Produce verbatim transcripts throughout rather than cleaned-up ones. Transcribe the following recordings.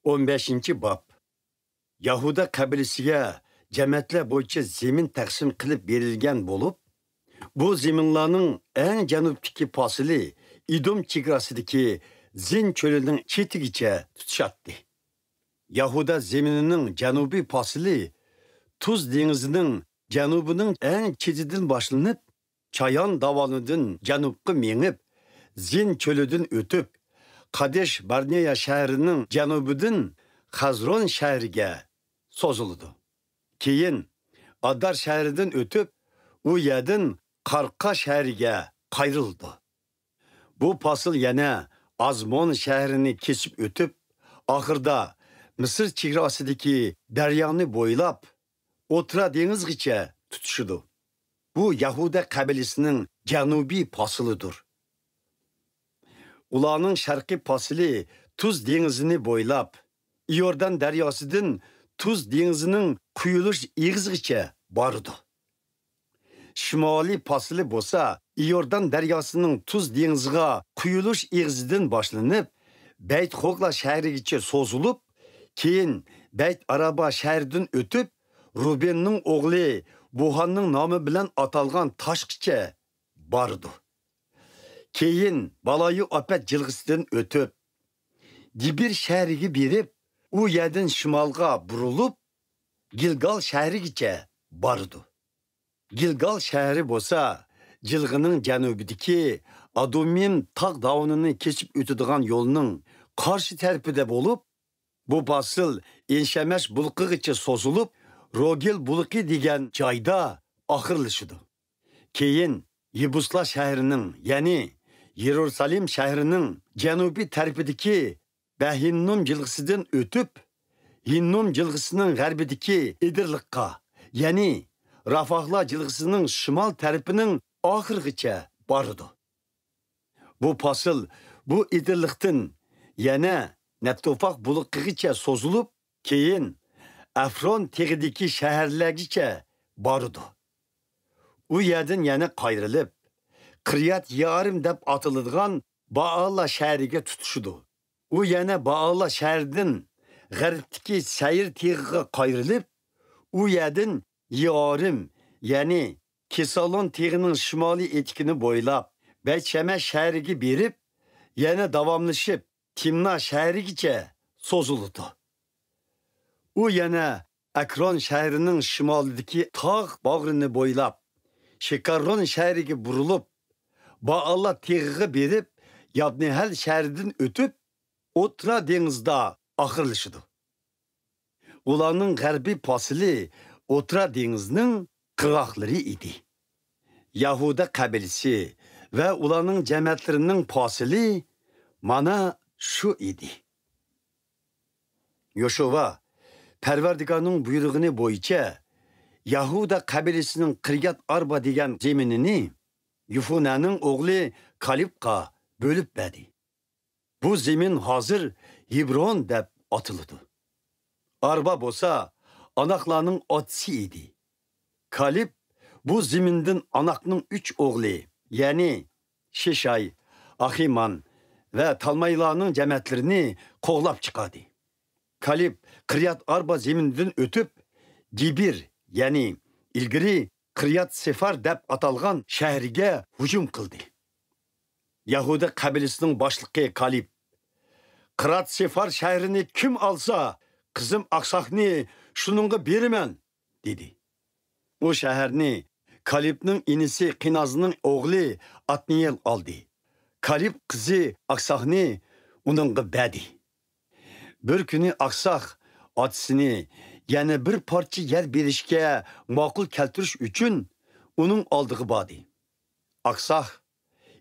ئون بەشىنچى باب. يەھۇدا قەبىلىسىگە جەمەتلەر بويىچە زېمىن تەقسىم قىلىپ بېرىلگەن بولۇپ، بۇ زېمىنلارنىڭ ئەڭ جەنۇبتىكى پاسىلى ئىدوم چېگراسىدىكى زىن چۆلىنىڭ چېتىگىچە تۇتىشاتتى. يەھۇدا زېمىنىنىڭ جەنۇبىي پاسىلى تۇز دېڭىزىنىڭ جەنۇبىنىڭ ئەڭ چېتىدىن باشلىنىپ، چايان داۋانىدىن جەنۇبقا مېڭىپ، زىن چۆلىدىن ئۆتۈپ، قادېش بارنېيا شەھىرىنىڭ جەنۇبىدىن خەزرون شەھىرىگە سوزۇلىدۇ. كېيىن ئادار شەھىرىدىن ئۆتۈپ، ئۇ يەردىن قارقا شەھىرىگە قايرىلىدۇ. بۇ پاسىل يەنە ئازمون شەھىرىنى كېسىپ ئۆتۈپ، ئاخىرىدا مىسىر چېگراسىدىكى دەريانى بويلاپ، ئوتتۇرا دېڭىزغىچە تۇتىشىدۇ. بۇ يەھۇدا قەبىلىسىنىڭ جەنۇبىي پاسىلىدۇر. ئۇلارنىڭ شەرقىي پاسىلى تۇز دېڭىزىنى بويلاپ، ئىيوردان دەرياسىدىن تۇز دېڭىزىنىڭ قۇيۇلۇش ئېغىزىغىچە بارىدۇ. شىمالىي پاسىلى بولسا ئىيوردان دەرياسىنىڭ تۇز دېڭىزىغا قۇيۇلۇش ئېغىزىدىن باشلىنىپ، بەيت خوگلا شەھىرىگىچە سوزۇلۇپ، كېيىن بەيت ئارابا شەھىرىدىن ئۆتۈپ، روبېننىڭ ئوغلى بوھاننىڭ نامى بىلەن ئاتالغان تاشقىچە بارىدۇ. كېيىن بالايۇ ئاپەت جىلغىسىدىن ئۆتۈپ، دېبىر شەھىرىگە بېرىپ، ئۇ يەردىن شىمالغا بۇرۇلۇپ، گىلگال شەھىرىگىچە بارىدۇ. گىلگال شەھىرى بولسا جىلغىنىڭ جەنۇبىدىكى ئادۇمىم تاغ داۋىنىنى كېسىپ ئۆتىدىغان يولنىڭ قارشى تەرىپىدە بولۇپ، بۇ پاسىل ئېنشەمەش بۇلىقىغىچە سوزۇلۇپ، روگېل بۇلىقى دېگەن جايدا ئاخىرلىشىدۇ. كېيىن يېبۇسلار شەھىرىنىڭ، يەنى يېرۇسالېم شەھىرىنىڭ جەنۇبىي تەرىپىدىكى بەھىننوم جىلغىسىدىن ئۆتۈپ، ھىننوم جىلغىسىنىڭ غەربىدىكى ئېدىرلىققا، يەنى راپاھلار جىلغىسىنىڭ شىمال تەرىپىنىڭ ئاخىرىغىچە بارىدۇ. بۇ پاسىل بۇ ئېدىرلىقتىن يەنە نەپتوفاق بۇلىقىغىچە سوزۇلۇپ، كېيىن ئەفرون تېغىدىكى شەھەرلەرگىچە بارىدۇ. ئۇ يەردىن يەنە قايرىلىپ، قىريات يېئارىم دەپ ئاتىلىدىغان بائالا شەھىرىگە تۇتىشىدۇ. ئۇ يەنە بائالا شەھىرىدىن غەربتىكى سەيىر تېغىغا قايرىلىپ، ئۇ يەردىن يېئارىم، يەنى كېسالون تېغىنىڭ شىمالىي ئېتىكىنى بويلاپ، بەيتشەمەش شەھىرىگە بېرىپ، يەنە داۋاملىشىپ، تىمنا شەھىرىگىچە سوزۇلىدۇ. ئۇ يەنە ئەكرون شەھىرىنىڭ شىمالىدىكى تاغ باغرىنى بويلاپ، شىكاررون شەھىرىگە بۇرۇلۇپ، بائالا تېغىغا بېرىپ، يابنېھەل شەھىرىدىن ئۆتۈپ، ئوتتۇرا دېڭىزدا ئاخىرلىشىدۇ. ئۇلارنىڭ غەربىي پاسىلى ئوتتۇرا دېڭىزنىڭ قىرغاقلىرى ئىدى. يەھۇدا قەبىلىسى ۋە ئۇلارنىڭ جەمەتلىرىنىڭ پاسىلى مانا شۇ ئىدى. يوشۇۋا پەرۋەردىگارنىڭ بۇيرۇغىنى بويىچە يەھۇدا قەبىلىسىنىڭ قىريات ئاربا دېگەن زېمىنىنى يېفۇنەنىڭ ئوغلى كالىبقا بۆلۈپ بەردى. بۇ زېمىن ھازىر ھېبرون دەپ ئاتىلىدۇ. ئاربا بولسا ئاناقلارنىڭ ئاتىسى ئىدى. كالىب بۇ زېمىندىن ئاناقنىڭ ئۈچ ئوغلى، يەنى شىشاي، ئاخىمان ۋە تالمايلارنىڭ جەمەتلىرىنى قوغلاپ چىقاردى. كالىب قىريات ئاربا زېمىنىدىن ئۆتۈپ، دېبىر، يەنى ئىلگىرى قىريات سېفار دەپ ئاتالغان شەھەرگە ھۇجۇم قىلدى. يەھۇدا قەبىلىسىنىڭ باشلىقى كالىب، «قىرات سېفار شەھىرىنى كىم ئالسا، قىزىم ئاقساقنى شۇنىڭغا بېرىمەن» دېدى. ئۇ شەھەرنى كالىبنىڭ ئىنىسى قىنازنىڭ ئوغلى ئاتنىيېل ئالدى. كالىب قىزى ئاقساقنى ئۇنىڭغا بەردى. بىر كۈنى ئاقساق ئاتىسىنى يەنە بىر پارچە يەر بېرىشكە ماقۇل كەلتۈرۈش ئۈچۈن ئۇنىڭ ئالدىغا باردى. ئاقساق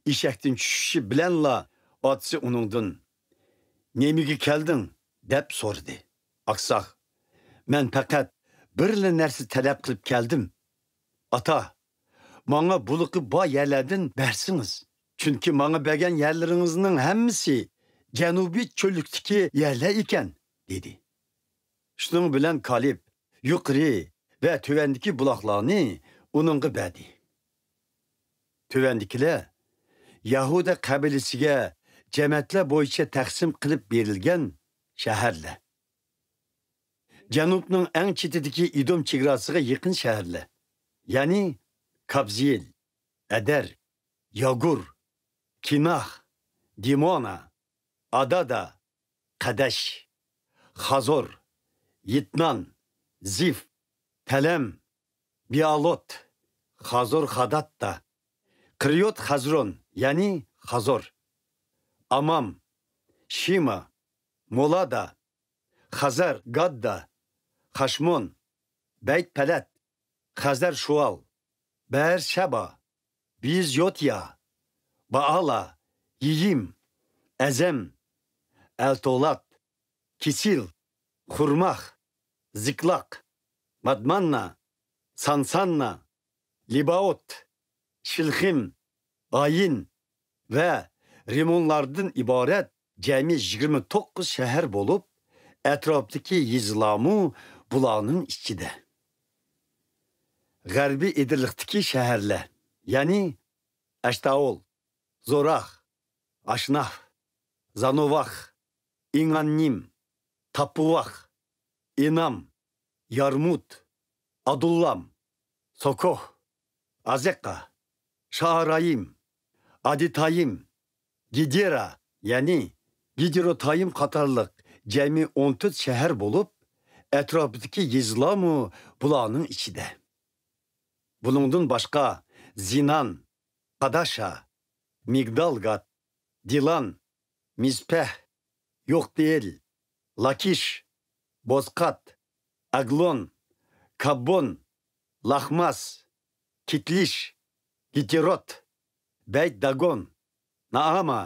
ئېشەكتىن چۈشۈشى بىلەنلا ئاتىسى ئۇنىڭدىن، «نېمىگە كەلدىڭ؟» دەپ سورىدى. ئاقساق، «مەن پەقەت بىرلا نەرسە تەلەپ قىلىپ كەلدىم. ئاتا، ماڭا بۇلىقى بار يەرلەردىن بەرسىڭىز. چۈنكى ماڭا بەرگەن يەرلىرىڭىزنىڭ ھەممىسى جەنۇبىي چۆللۈكتىكى يەرلەر ئىكەن» دېدى. شۇنىڭ بىلەن كالىب يۇقىرى ۋە تۆۋەندىكى بۇلاقلارنى ئۇنىڭغا بەردى. تۆۋەندىكىلەر يەھۇدا قەبىلىسىگە جەمەتلەر بويىچە تەقسىم قىلىپ بېرىلگەن شەھەرلەر. جەنۇبنىڭ ئەڭ چېتىدىكى ئىدوم چېگراسىغا يېقىن شەھەرلەر، يەنى كابزېيىل، ئەدەر، ياگۇر، كىناھ، دىمونا، ئادادا، قەدەش، خازور، يىتنان، زىف، تەلەم، بېئالوت، خازور خاداتتا، قىرىيوت خەزرون، يەنى خازور، ئامام، شىما، مولادا، خەزەر گاددا، خاشمون، بەيت پەلەت، خەزەر شۇئال، بەئەر شەبا، بېيىزيوتىيا، بائالا، يېيىم، ئەزەم، ئەلتولات، كىسىل، خۇرماخ، زىكلاق، مادماننا، سانساننا، لىباوت، شىلخىم، ئايىن ۋە رىمونلاردىن ئىبارەت جەمئىي يىگىرمە توققۇز شەھەر بولۇپ، ئەتراپتىكى يېزىلارمۇ بۇلارنىڭ ئىچىدە. غەربىي ئېدىرلىقتىكى شەھەرلەر، يەنى ئەشتاول، زوراخ، ئاشناف، زانوۋاخ، ئىڭاننىم، تاپپۇۋاخ، ئىنام، يارمۇت، ئادۇللام، سوكوھ، ئازېقا، شائارايىم، ئادىتايىم، گېدېرا، يەنى گېدېروتايىم قاتارلىق جەمئىي ئون تۆت شەھەر بولۇپ، ئەتراپىدىكى يېزىلارمۇ بۇلارنىڭ ئىچىدە. بۇنىڭدىن باشقا، زىنان، قاداشا، مىگدالگات، دىلان، مىزپەھ، يوقدېئىل، لاكىش، بوزقات، ئەگلون، كاببون، لاخماس، كىتلىش، گېتېروت، بەيت داگون، نائاما،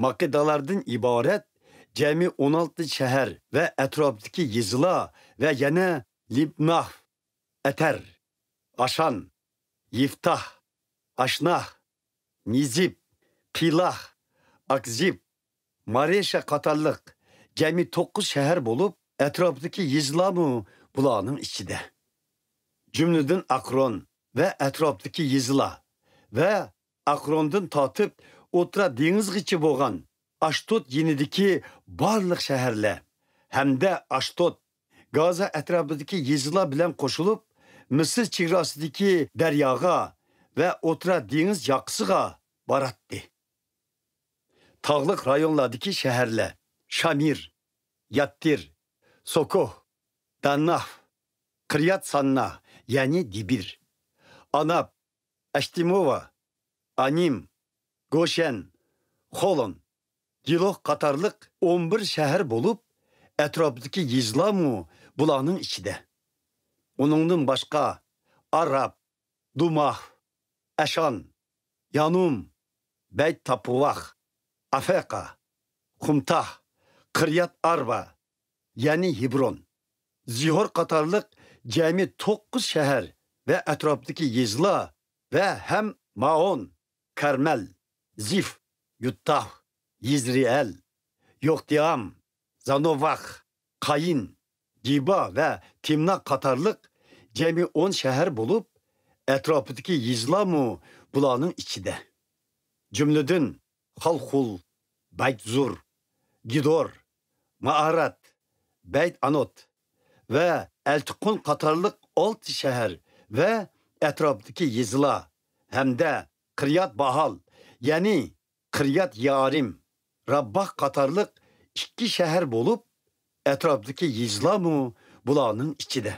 ماقېدالاردىن ئىبارەت جەمئىي ئون ئالتە شەھەر ۋە ئەتراپتىكى يېزىلار ۋە يەنە لىبناھ، ئەتەر، ئاشان، يىفتاھ، ئاشناھ، نېزىب، قىلاھ، ئاكزىب، مارېشا قاتارلىق جەمئىي توققۇز شەھەر بولۇپ، ئەتراپىدىكى يېزىلارمۇ بۇلارنىڭ ئىچىدە. جۈملىدىن ئاقرون ۋە ئەتراپىدىكى يېزىلار ۋە ئاقروندىن تارتىپ ئوتتۇرا دېڭىزغىچە بولغان ئاشتوت يېنىدىكى بارلىق شەھەرلەر ھەمدە ئاشتوت، گازا ئەتراپىدىكى يېزىلار بىلەن قوشۇلۇپ، مىسىر چېگراسىدىكى دەرياغا ۋە ئوتتۇرا دېڭىز ياقىسىغا باراتتى. تاغلىق رايونلاردىكى شەھەرلەر شامىر، ياتتىر، سوكوھ، داناھ، قىريات سانناھ، يەنى دىبىر، ئاناپ، ئەشتىموۋا، ئانىم، گوشەن، خولون، گىلوھ قاتارلىق ئون بىر شەھەر بولۇپ، ئەتراپىدىكى يېزىلارمۇ بۇلارنىڭ ئىچىدە. ئۇنىڭدىن باشقا، ئاراب، دۇماھ، ئەشان، يانۇم، بەيت تاپپۇۋاخ، ئافەقا، خۇمتاھ، قىريات ئاربا، يەنى ھېبرون، زىھور قاتارلىق جەمئىي توققۇز شەھەر ۋە ئەتراپتىكى يېزىلار ۋە ھەم مائون، كارمەل، زىف، يۇتتاھ، يېزرېئەل، يوقتېئام، زانوۋاخ، قايىن، گىبا ۋە تىمنا قاتارلىق جەمئىي ئون شەھەر بولۇپ، ئەتراپىدىكى يېزىلارمۇ بۇلارنىڭ ئىچىدە. جۈملىدىن خالخۇل، بەيتزۇر، گىدور، مائارات، بەيت ئانوت ۋە ئەلتىقۇن قاتارلىق ئالتە شەھەر ۋە ئەتراپىدىكى يېزىلار ھەمدە قىريات باھال، يەنى قىريات يارىم، رابباھ قاتارلىق ئىككى شەھەر بولۇپ، ئەتراپتىكى يېزىلارمۇ بۇلارنىڭ ئىچىدە.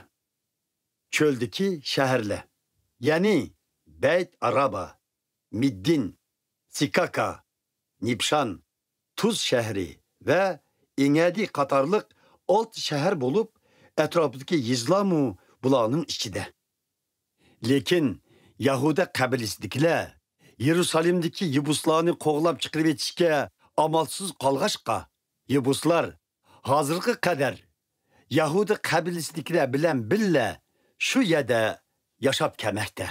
چۆلدىكى شەھەرلەر، يەنى بەيت ئارابا، مىددىن، سىكاكا، نىبشان، تۇز شەھىرى ۋە ئېنگەدى قاتارلىق ئالتە شەھەر بولۇپ، ئەتراپىدىكى يېزىلارمۇ بۇلارنىڭ ئىچىدە. لېكىن يەھۇدىي قەبىلىسىدىكىلەر يېرۇسالېمدىكى يېبۇسلارنى قوغلاپ چىقىرىۋېتىشكە ئامالسىز قالغاچقا، يېبۇسلار ھازىرغا قەدەر يەھۇدىي قەبىلىسىدىكىلەر بىلەن بىللە شۇ يەردە ياشاپ كەلمەكتە.